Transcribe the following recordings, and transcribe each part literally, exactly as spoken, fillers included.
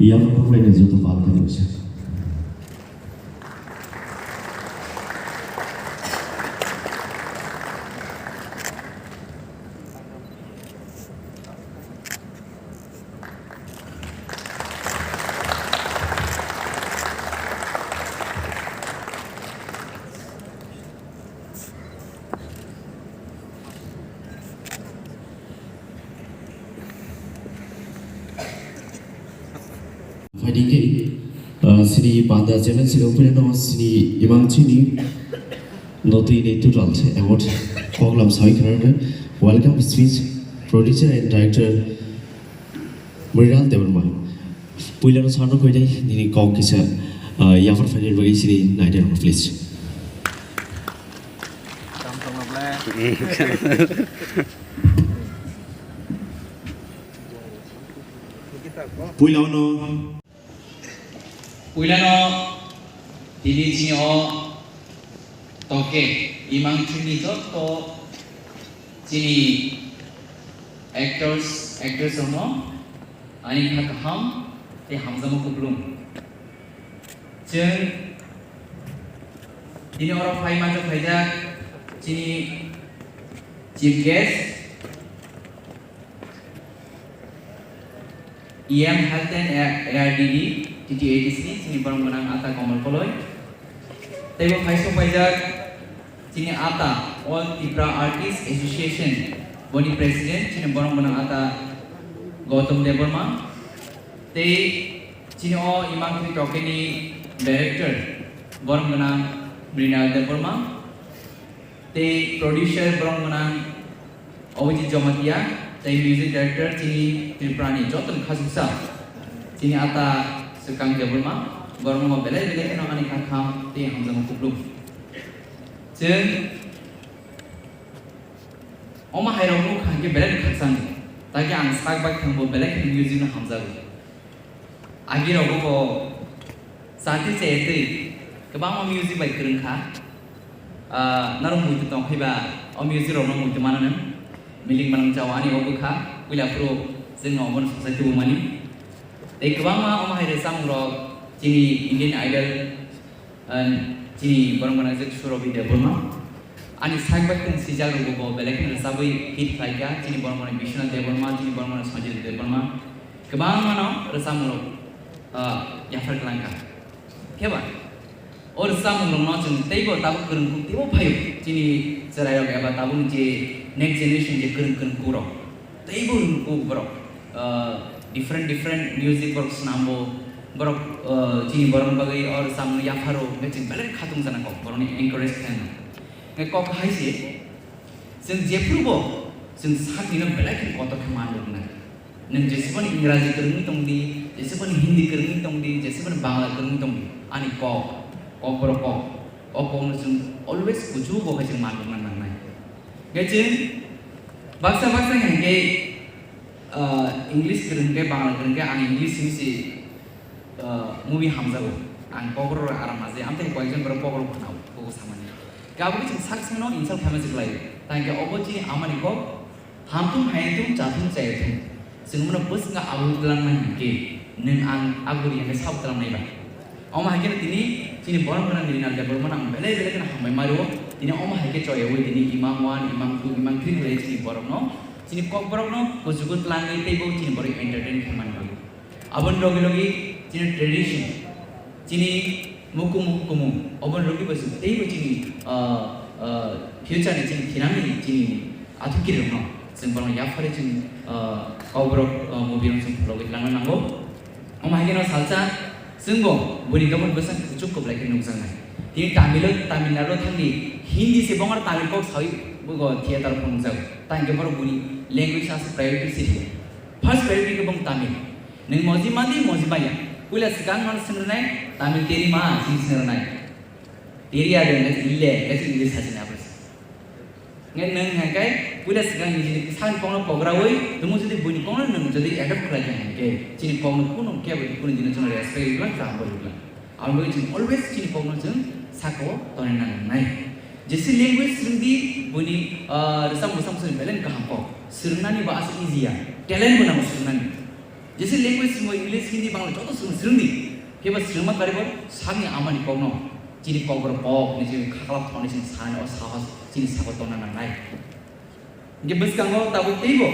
Yapharphaini joto pal khe nungsi. Phaidi khe, uh, sini panda chairman sini opinion no sini imang chini notwi ni total award koklam sawi khna welcome speech producer and director Mrinal Debbarma. Puila no sarno koi dai nini kok kisa, uh, yaphar phaini bagwi sini naidi rok please. Puila no. Puila no tini chini o toke imang chini joto chini actors, actress rokno ani kha kaham tei hamjakma kuplung. Chwng tini oro phai manjak phaijak chini chief guest, E M Health and A R D D, T T A D C, chini borok gwnang ata Komol Koloi. Tei bo phai sok phaijak chini ata All Tripura Artists Association, boni president, chini borok gwnang ata Gautam Debbarma. Tei chini o imang thwi tokeni director, borok gwnang Mrinal Debbarma. Tei producer borok gwnang Abhijit Jamatia, tei music director chini Tripura ni joto ni khasuksa, chini ata Swkang Debbarma, borok no belai belai kheno ani kha kham tei hamjakma kuplung. Chwng omo hai rok nukha hwnkhe belai no khakchang, tei ang sak bai thangbo belai kheno music no hamjago. Agi rogo bo chati chetwi kwbangma music bai kwrwng kha. Ah, norok muitu tong phaiba o music rokno muitu mano nang. Miling malang chao ani o bwkha puila phuru chwngno obono society bo mani. Tei kwbangma omo hai rwchapmung rok chini Indian Idol, ah, chini borok gwnang je Surabhi Debbarma. Ani sak bai tong sijak rokbo bo belai kheno rwchabwi hit khlai kha. Chini borok gwnang Biswanath Debbarma, chini borok gwnang Sanjay Debbarma. Kwbangmano rwchapmungrok, ah, yaphar kwlangkha. Khe ba? O rwchapmungrokno chwng teibo tabuk kwrwng kuk teibo phaio. Chini chwrairok eba tabukni je next generation je kwrwng kwrwng kukrok. Teibo rwng kuk borok. Ah, different different music borok swnambo. Borok, ah, chini borokni bagwi o rwchapmung yapharo hwnkhe chwng belai khatung jana kok borokni encourage khlaina. Hwnkhe kok hai se, chwng jephuru bo chwng sakni no belai khe kotor khe man rwknai. Nwng jeseboni Ingraji kwrwngwi tong di, jeseboni Hindi kwrwngwi tong di, jeseboni Bangla kwrwngwi tong di, ani kok, kokborok kok, o kokno chwng always kuchugo khe chwng man rwkna nangnai. Hwnkhe chwng baksa baksa hwnkhe, ah, English kwrwng khe, Bangla kwrwng khe, ang English simi se, ah, movie hamjago. Ang kokborok aram naje, amtwi koyekjon borok kokborok khnao, kok samani. Khe abo khe chwng sak sakno insult khaima se khlaio. Tangkhe obo chini amani kok, hamthung hayathung chathung chayathung. Chwng bono bwskango aboni twlangnai hinkhe nwng ang aboni hinkhe sabo twlangnai ba. Omo hai kheno tini chini borok gwnang Mrinal Debbarmano ang belai belai kheno hambai ma rwo. Tini omo hai khe choyaui tini imang one, imang two, imang three khlai chini borokno, chini kokborokno kuchugo twlangwi teibo chini borok entertain khe man rwo. Aboni logi logi chini tradition, chini mukumu hukumu, oboni logi bo chwng teibo chini, ah, ah, future ni chini thinani chini athukirokno chwng bono yapharwi chwng, ah, kokborok, ah, movie rok chwng phologwi twlangna nango. Omo hai kheno salsa chwngbo buini dophani bwsang kuchuk kwplai khe nukjaknai. Tini Tamil, Tamil Nadu thangdi Hindi se bongor Tamil kok sawi bo theater phunukjago. Tangkhe borok buini language asa priority se rwo. First priority khe bong Tamil. Nwng moji madi, moji maya. Puila swkang mano swng rwnai, Tamil teri ma, sini swng rwnai. Teri ya de, nge ille, nge sini English hajini abos. Nge nwng hangkai, puila swkang nini sani kokno kograui, tumu jodi buini kokno nwng jodi adopt khlai kha hangke, chini kokno kunu kebo kunu dino chwng respect rikla, kaham bo rikla. Aboni bagwi chwng always chini kokno chwng saka-o tonwi nangnai. Jesi language swrwngdi buini, ah, rwchap mwchap swrwng belai kaham kok. Swrwngnani bo aswk easy ya. Talent bo nango swrwngnani. Jesa language swrwngwi English, Hindi, Bangla joto swrwng swrwngdi. Phiya ba swrwngma karibo sakni amani kokno chini kokborok kok ni chini khaklap thoni chini sani o sahos chini sabo tongna nangnai. Hingke bwskango tabuk teibo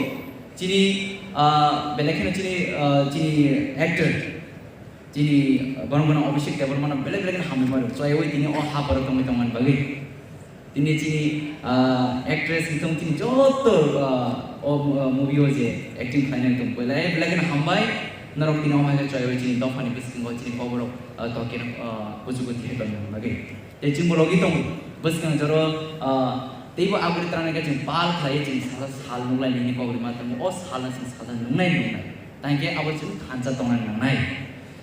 chini, ah, belai kheno chini, ah, chini actor, chini, ah, borok gwnang Abhishek Debbarma no belai belai kheno hambai mano. Chwaiwi tini o ha borok tongwi tongmani bagwi. Tini chini, ah, actress wngtong tini joto, ah, o, ah, movie o je acting khlainai tong belai belai kheno hambai. Norok tini o hai khe chwaiwi chini dophani bwskango chini koborok, ah, tokeno, ah, kuchugo tini tongmani bagwi. Tei chwngbo logi tongo, bwskang joro, ah, teibo aguri tranai khe chwng pal khlaiwi chwng sal, sal nuklai nini kok rima tongo, o salno chwng salsa nungnai nungnai. Tangkhe abo chwng thansa tongna nangnai.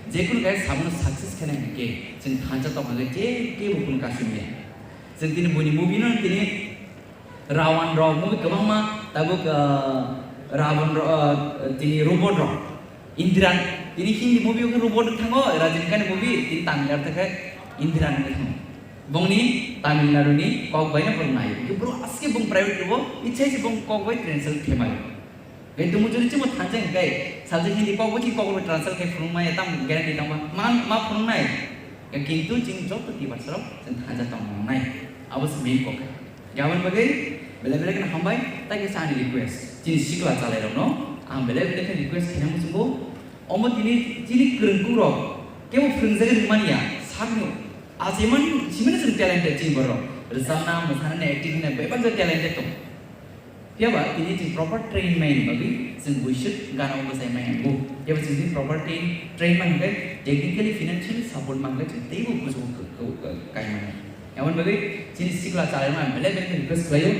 Jekunu kaisa sabono success khe nai hinkhe chwng thansa tongna khe je kebo kunu kasimiya. Chwng tini buini movie no tini Ravan rok, movie kwbangma tabuk, ah, Ravan rok, ah, tini robot rok. Indiran, tini Hindi movie o khe robot thango, Rajinikanth ni movie, tini Tamil Nadu thangkhe Indiran wngwi thango. Bongni Tamil Nadu ni kok bai no borok nai. Hingke bro aske bong private rogo, ichai se bong kok bai translate khe mai. Gai tumu jori chimo thansa hingkai, salsa Hindi kok bai kok bai translate khe phunuk maya tam guarantee tangma, ma, ma phunuk nai. Kintu chini joto tibar sarok chwng thansa tong nai. Abo se main kok. Gabon bagwi belai belai kheno hambai, tai khe ani request. Chini sikla chalairokno ang belai belai kheno request khainani muchungo. Omo tini chini kwrwngkhukrok kebo phwrwngjagwi rwmani ya, sakno achaiman simano chwng talented chini borok. Rwchapna, mwsana, acting hwnwi bebak jora talented tong. Phiya ba tini chwng proper train maini bagwi chwng buiswk gana o bwchai mai nango. Phiya ba chwng tini proper train, train man hwnkhe technically, financially support man hwnkhe chwng teibo kuchugo kai mano. Aboni bagwi chini sikla chalairokno ang belai belai khe request khlaio,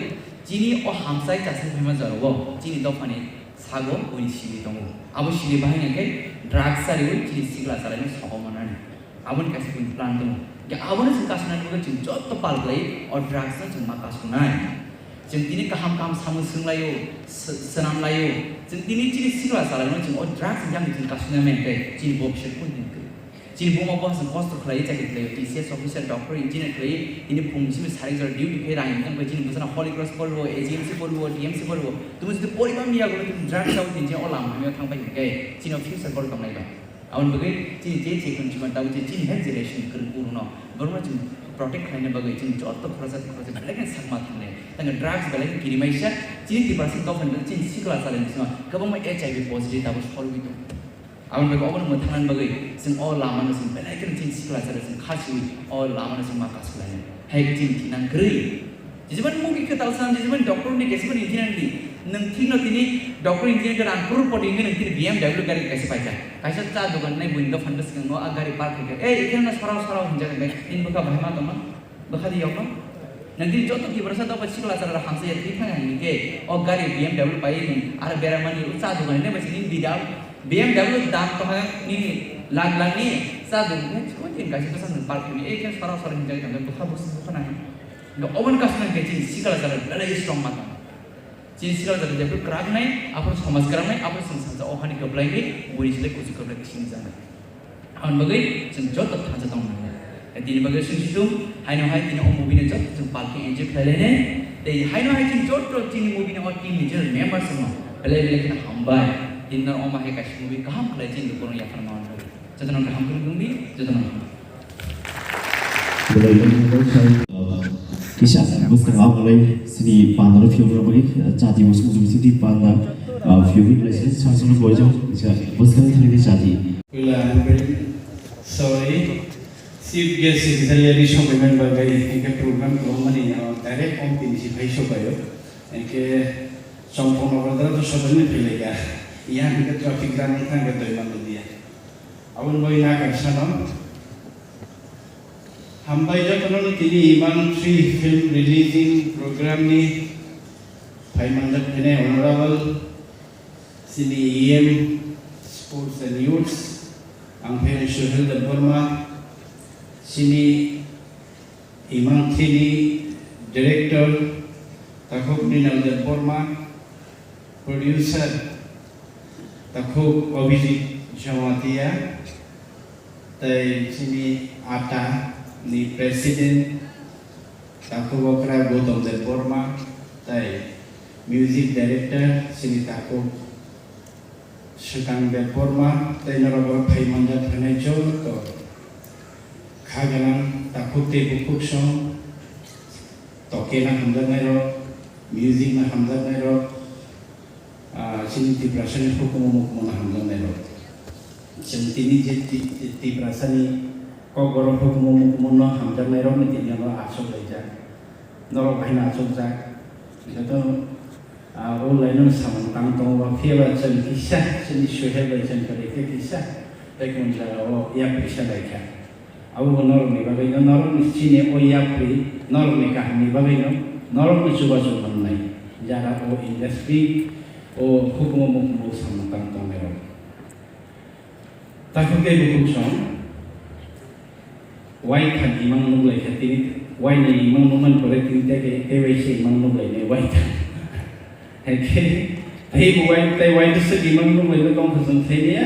chini o hamsai chasai phaima jorao chini dophani sago buini simi tongo. Abo simi bahai hwnkhe drugs chariwi chini sikla chalaino sogo manani. Aboni kaisa buini plan tongo. Hwnkhe abono chwng kasonani bagwi chwng joto pal khlai o drugs no chwng ma kasonai. Chwng tini kaham kaham samung swnglaio, sw-, swnamlaio. Chwng tini chini sikla chalaino chwng o drugs ni jagwi chwng kasonai mankhe chini bobiswt kunu din kwrwi. Chini buma bo chwng kosto khlaiwi chakri khlaio, T C S officer, doctor, engineer khlaiwi tini phung simi sari jora duty khe rang rijak bai chini bwsano Holy Cross poriwo, A G M C poriwo, T M C poriwo. Tumi jodi poriba miya golo tini drugs rok tini o lama hamya thang bai hwnkhe chini o future borok tongnai ba. Aboni bagwi chini je chikon chikon tabuk je chini health generation kwrwng kwrwngno borokno chwng protect khlaina bagwi chini joto khoroksa khoroksa belai khe sakma thangnai. Tangkhe drugs belai khe kirimaisa chini Tiprasa dophani bagwi chini sikla chalaini bisingo kwbangma H I V positive tabuk solwi tongo. Aboni bagwi obono mwthangnani bagwi chwng o lamano chwng belai kheno chini sikla chalairok chwng khasiwi o lamano chwng ma kasulainai. Hai khe chini thinang kwrwi. Jisibani mugi khe talsa, jisibani doctor ni, jisibani engineer ni. Nwng thikno tini doctor engineer khe rang crore poti hwnwi nwng tini B M W gari kaisa paijak. Kaisa cha dogan nai buini dophani bwskango a gari park khaikha. "Ei, ikheno sorao, sorao," hinjak hwnkhe nini bwkha bahai ma tongma? Bwkha di yokno? Nwng tini joto Tiprasa dophani sikla chwla rok hamsa ya thwi thang ya hwnwi khe o gari B M W pai nwng aro beramani o cha dogan nai bai se nini bidal B M W dam tongkha nini lakh lakh ni cha dogan khe chikon tini kaisa bwsa nwng park khaimani. Ei, ikheno sorao, sorao hinjak hwnkhe bwkha bwswk bwkha nangya. Hwnkhe oboni kasongo hwnkhe chini sikla chwla belai strong ma tong. Chini sikla chwla jephru kwrak nai, aphuru somaj kwrak nai, aphuru chwng sacha o hani kwplai nai, buini slai kuchuk kwplai khe sini janai. Aboni bagwi chwng joto thansa tong nang. Tini bagwi chwng situng, haino hai tini o movie no joto chwng pal khe enjoy khlai lai nai. Tei haino hai chwng joto chini movie ni o team ni je members rok no belai belai kheno hambai. Tini no omo hai kaisa movie kaham khlai chini lukurok yaphar ma. Jotono kaham kwrwng tongdi, jotono kaham. Belai belai kheno sai, uh, kisa bwskang abolai sini panda rw phiyok rw bagwi, uh, chati bwswk bwswk sini panda, uh, phiyok rw lai sini sar sar boy jang kisa bwskang thani chati. Puila, I'm very sorry. Chief guest secretary ani sopai man bagwi hingke program kwbangmani, uh, direct home tini si phai sopaio. Hingke chongphong no order to sopai ni philai ya. Yang hingke traffic jam wngkha hingke doi man dia. Aboni bagwi nakarsano. Hambai jotono tini Imang three film releasing program ni phai manjak phene honorable chini E M Sports and Youths, ang phene Suhel Debbarma, chini Imang three ni director takhuk Mrinal Debbarma, producer takhuk Abhijit Jamatia, tei chini ata ni president takhuk okra Gautam Debbarma, tei music director chini takhuk Swkang Debbarma tei norok oro phai manjak thangwi joto kha gwnang takhuk tei bukhuk song, toke na hamjaknairok, music na hamjaknairok, ah, chini Tiprasani hukumu mukumu na hamjaknairok. Chwng tini je Ti-, Tiprasani Kokborok hukumu mukumu no hamjaknairokni tini ano achuk laijak. Norok bai no achukjak. Joto, ah, o laino samung tang tongo, phiya ba chwng kisa, chini Suhel bai chwng kwrwi khe kisa, tei kung jaga o yapri sa lai kha. Abo bo norokni bagwi no, norokni chini o yapri, norokni kaham ni bagwi no, norokni chubachu mannai. Jara o industry, o hukumu mukumu samung tang tongnai rok. Takhuk tei bukhuk song, waithang imang nuk lai kha tini, waini imang nukmani pore tini tei, tei waisa imang nuk lai nai waithang. Hai khe, tei bo wai, tei waisa imang nuk lai tong kha chwng thai niya.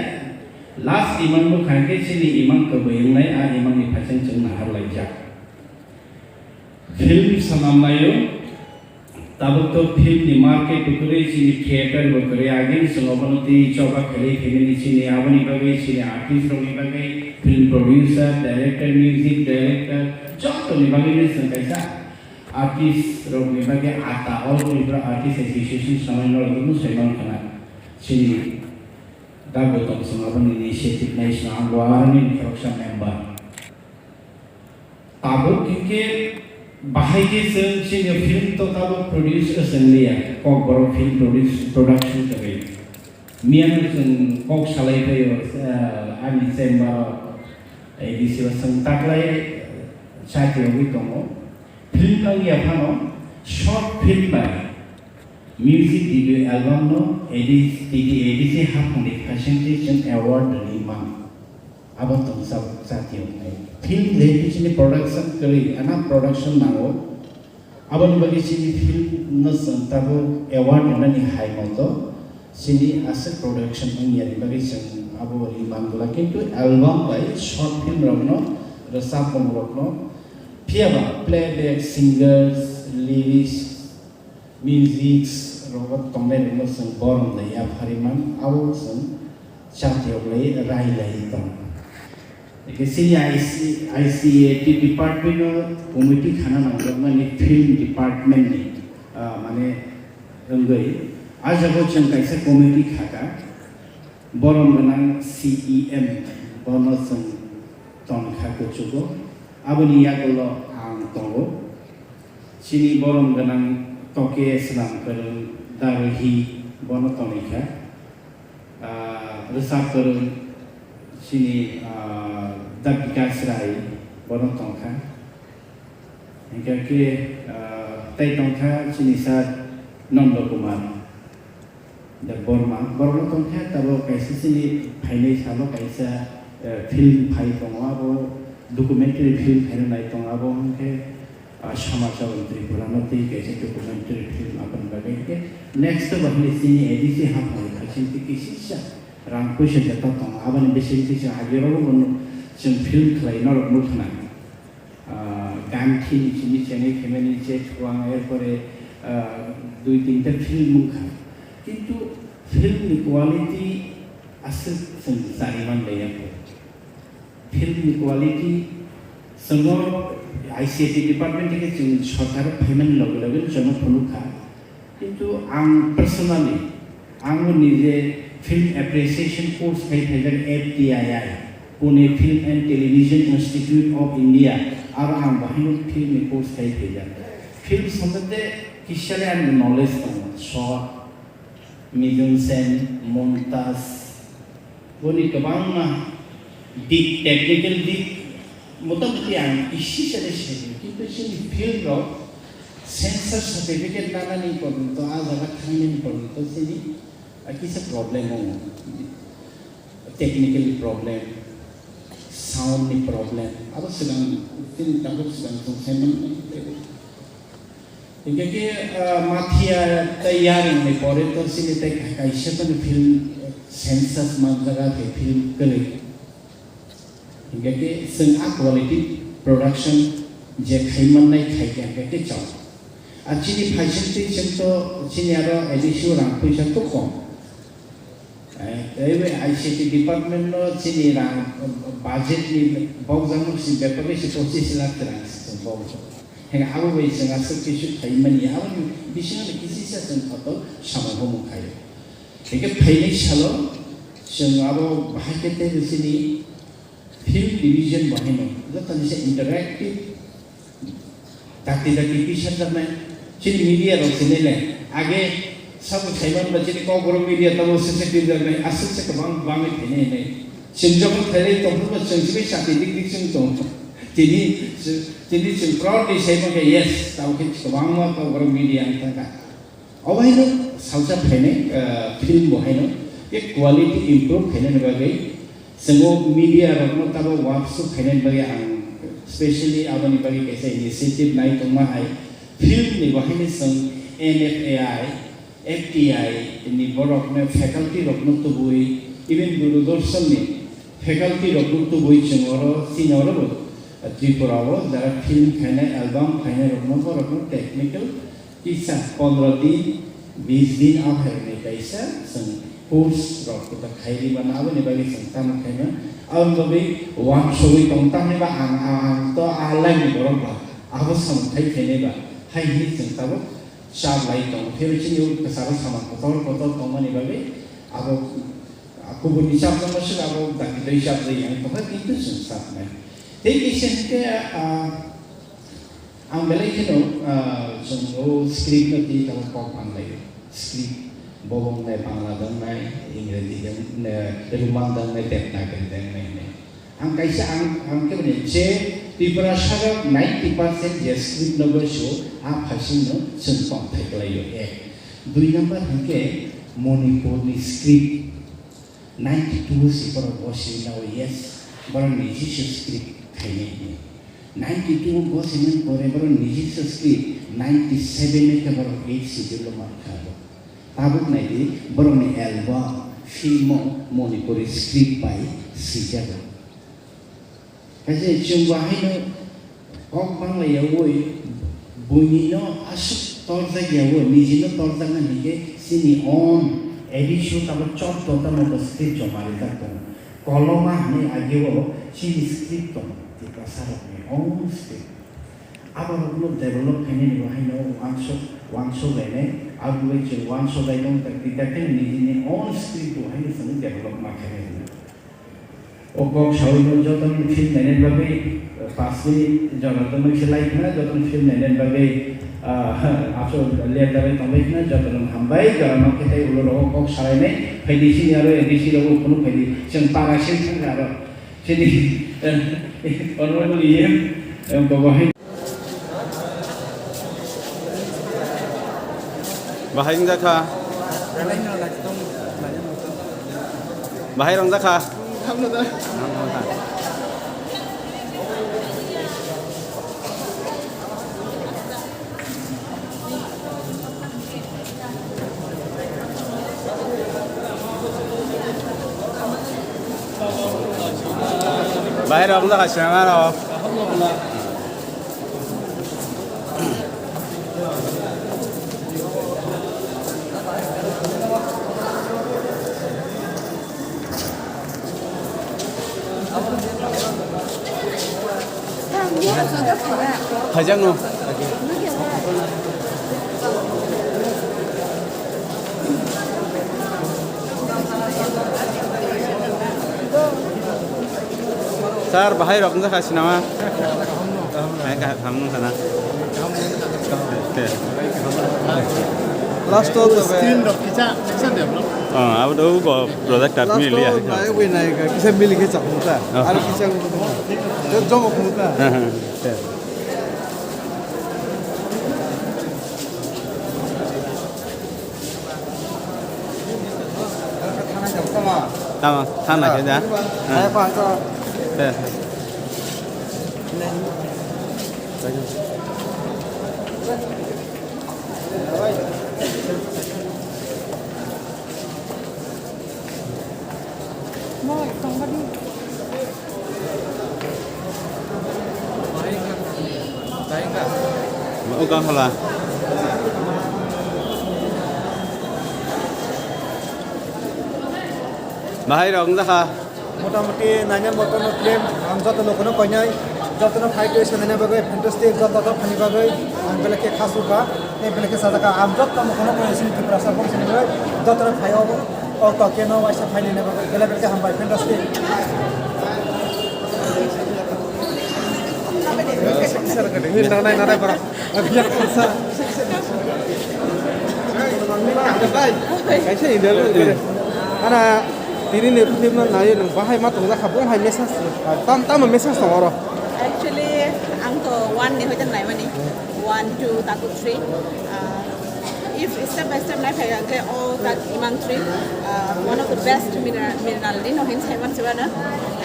Last imang nuk kha khe chini imang kwbwi wngnai, a imang ni phaising chwng nahar lai jak. Film sanam laio, tabuk to film ni market bo kwrwi, chini theater bo kwrwi, agini chwng obono twi choba khlai phaimani chini, aboni bagwi chini artist rokni bagwi, film producer, director, music director, jotoni bagwi no chwng kaisa artist rokni bagwi ata All Tripura Artist Association sanai norok no sai man khana. Chini dago tong chwng aboni initiative nai chwng ang bo aroni khoroksa member. Tabuk hinkhe bahai khe chwng chini film to tabuk produce khe chwng liya, Kokborok film produce, production kwrwi. Miyano chwng kok salai phaio, eh, ani chamber o, A D C o chwng taklai, eh, chati rogwi tongo. Film wngya phano short film bai music video album no A D C, A D C haphangni phaisingtwi chwng award rwui mano. Abo tongsa jati wngnai. Film le chini production kwrwi, ana production nango. Aboni bagwi chini film no chwng tabuk award rwnani hai moto chini aswk production wngya ni bagwi chwng abo rwi mangwla. Kintu album bai short film rokno rwchapmung rokno phiya ba playback singers, lyrics, musics rogo tongnai rokno chwng borom de yapharwi man, abo chwng chatiyok lai rai lai tong. Eke chini I C, I C A T department o committee khana nangjakmani film department ni, ah, mane wngwi, ah jaga o chwng kaisa committee khaka, borom gwnang C E M bono chwng tongkha kuchugo, aboni yagulo ang tongo. Chini borom gwnang Toke Swnam Kwrwng, Da Rohi, bono tongwi kha. Ah, rwchap kwrwng chini, ah, Da Bikash Rai, bono tongkha. Hinkhe khe, ah, tei tongkha chini sir Nondo Kumar. Da Borma, borokno tongkhe tabuk kaisa chini phainai salo kaisa, eh, film phai tongo, abo documentary film phaina nai tongo, abo hwnkhe, ah, Sama Chabang Tripura no tei kaisa documentary film aboni bagwi hwnkhe next o bahai chini A D C haphang phaising tei kisisa rang puisa jeta tongo, aboni bising tisa agirok bono chwng film khlai norok nukha na. Ah, Ganthi ni simi chengwi phaimani je thuang, erpore, ah, dui tinta film wngkha. Kintu film ni quality aswk chwng chari man lai ya kho. Film ni quality chwngno I C A T department theke chwng sorkar phaimani loge loge chwngno phunukha. Kintu ang personally, ang o nije film appreciation course khai phaijak F T I I, Pune Film and Television Institute of India, aro ang bahaino film ni course khai phaijak. Film sombonde kisa le ani knowledge tongo, short, mise en scène, montage, boni kwbangma dik, technical dik, motamuti ang isi sale sedi, kintu chini film rok sensor certificate nanani porjonto, ah jaga thangnani porjonto chini, ah, kisa problem wngo. Technical problem, sound ni problem, abo swkang chini tabuk swkang chwng sai mannai. Hinkhe khe, ah, mathiya tei yarwng ni pore to chini tei kaisa phano film, eh, census manjaga khe film kwrwi. Hinkhe khe chwng a quality production je khai mannai khai khe hinkhe khe chao. Ar chini phaising twi chwng to chini aro A D C o rang puisa to kom. Eh, tei bai I C T department no chini rang, budget ni bokjakmung si bepar bai se pochis lakh rang se chwng bokjak. Hingke abo bai chwng aswk kisu khai mani, aboni bisingo no kisa kisa chwng kotor samung humung khaio. Hingke phainai salo chwng abo bahai khe tei chini film division bo haino joto ni se interactive dakti dakti twi sanjaknai. Chini media rok sinai le age sabo saiman ba chini Kokborok media tamo se se twi jaknai aswk se kwbang bangwi thainai hinwi. Chwng jokhon khailai tongphuru ba chwng simi chati dik dik chwng tong. Tini chwng, tini chwng proudly sai mankha, yes, tamo khe kwbangma Kokborok media wng thangkha. Obo haino salsa phainai, ah, film bo haino je quality improve khainani bagwi chwng o media rokno tabo workshop khainani bagwi ang specially aboni bagwi kaisa initiative nai tongma hai film ni bo haino chwng N F A I, F T I ni borokno faculty rokno tubui even Doordarshan ni faculty rokno tubui chwng oro chini oro bo Tripura o jara film khainai album khainai rokno borokno technical kisa pondro din, bis din aphai rwni kaisa chwng course rok kwtal khai rima na aboni bagwi chwng tamo khaima. Aboni bagwi uansugwi tong tamni ba ang, ang, ang to a line ni borok ba abo samung khai khainai ba hai hinwi chwng tabuk chap lai tongo. Phiya chini o kwcharo samung kotor kotor tongmani bagwi abo kubuni chap tongma swk abo dakti doi chap lai yang tongkha kintu chwng chap nai. Tei kisa hinkhe, ah, Ang belai kheno, ah, chwng o script no twi tamo kok manlai. Script bo wngnai Bangla wngnai, Ingreji wngnai, Roman wngnai, Devanagari wngnai hinwi. Ang kaisa ang, ang khe mane je Tiprasa rok ninety percent je script no bo sio, a phaising no chwng tongthai kwlaio ek. Dui number hinkhe Manipur ni script. Ninety two si borok bo sini na, yes, borok ni Jisu script khainai hinwi. Ninety two bo sini pore borok ni Jisu script ninety seven ni khe borok eight schedule o mankha bo. Tabuk nai di borok ni album, film o Manipuri script bai sijago. Kaisa chwng bo haino kok bangla yaui buini no aswk torjak yaui, niji no torjakna hinkhe chini own A D C o tabuk chobdo tamo bo script joma rijak tongo. Koloma hinwi ageo chini script tongo, Tiprasa rokni own script. Aborokno develop khainani bo haino uansuk, uansuk lainai, aboni chwng uansuk lai tong tak, tak, tak, nijini own script bo haino chwng develop ma khainai. O kok saui no joto no film nainani bagwi, eh, pash minute jora tongwi se lai khna, joto no film nainani bagwi, ah, aso liya dabai tongbai khna, joto no hambai, jora no khe tei ulo rogo kok salainai, phaidi sini aro A D C rogo phunuk phaidi, chwng para sing thang aro, sini, eh, honorable E M, eh, bobo hai. Bahai wngjakha. Bahai rwngjakha. Bahai rok wngjakha sinama rok. Khaijak no. Sir, bahai rok wngjakha sinama? Hai, kaham wngkha na? Last o to be. Screen rok kisa, kisa develop. Oh, abo to bo projector last mili o ya. Nai wi nai ka, kisa mili ke chak muta. Oh. Aro kisa muta. Yo jomo muta. Sir. Tama, thana khe da. Hai pa to. Te. O kang hala. Bahai rok wngjakha. Motamoti nainai motono film ang joto lokono koinai, jotono fight rwi sanani bagwi fantastic, joto joto phani bagwi ang belai khe khasukha, tei belai khe sajakha. Ang joto lokono koinai chini Tiprasa bongso ni bagwi jotono phai o, o Tokyo no waisa phainani bagwi belai belai khe hambai fantastic. Nanai nanai bara. Kaisa interview kare. Ana tini ni film no nai nung bahai ma tong jakha, bo hai message tam tam message tong oro. Actually, ang to one ni hoite nai mani. One, two, taku three. Uh, if step by step nai phai ke o tak imang three, uh, one of the best mineral, mineral din no hin sai man sibana.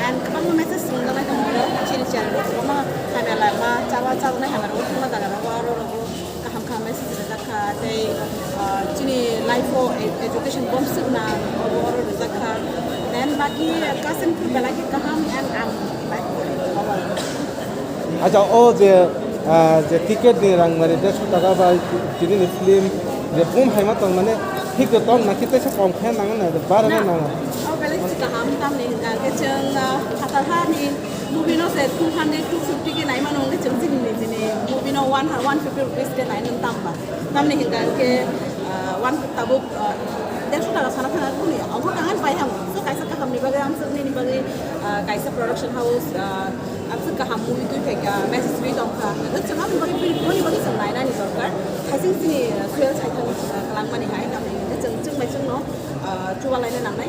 And kabang message nung nai tong oro chini channel ro ma hamela ma chawa chawa nai hamela o thuma daga ro oro ro. Kaham kaham message rijak kha, tei, ah, chini life o e-, education bomswk nang, obo oro rijak kha. Then baki Kasimkhu belai khe kaham and ang like overall. Acha, o je, ah, je ticket ni rang mani dersho taka bai tini ni film je boom hai ma tong mane thik to tong na khe teisa kom khe nang na bare na nang. Oh, belai kaham tamni hingka khe chwng, ah, phatar ha ni movie no se two hundred, two fifty khe nai mano, hwnkhe chwng chini ni chini movie no one, one fifty rupees khe nai nung tam ba. Tamni hingka khe, ah, one tabuk, ah, dersho taka sana thang kuni, obo tangan pai ham. So kaisa kaham ni bagwi, ang sini ni bagwi, ah, kaisa production house, ah, ang sini kaham movie twi phaikha, message twi tongkha. Hwnkhe chwng aboni bagwi, bini bagwi chwng nai nani dorkar. Haising chini, ah, soyal saithang, ah, kalang mani hai, tamni hingka chwng, chwng bai chwng no, ah, chuba laina nangnai.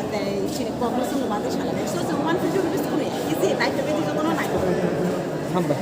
Tei chini kok no chwng no bagwi sanai. So chwng one fifty rupees kuni, easy, nai khe bini joto no nai. Hambai.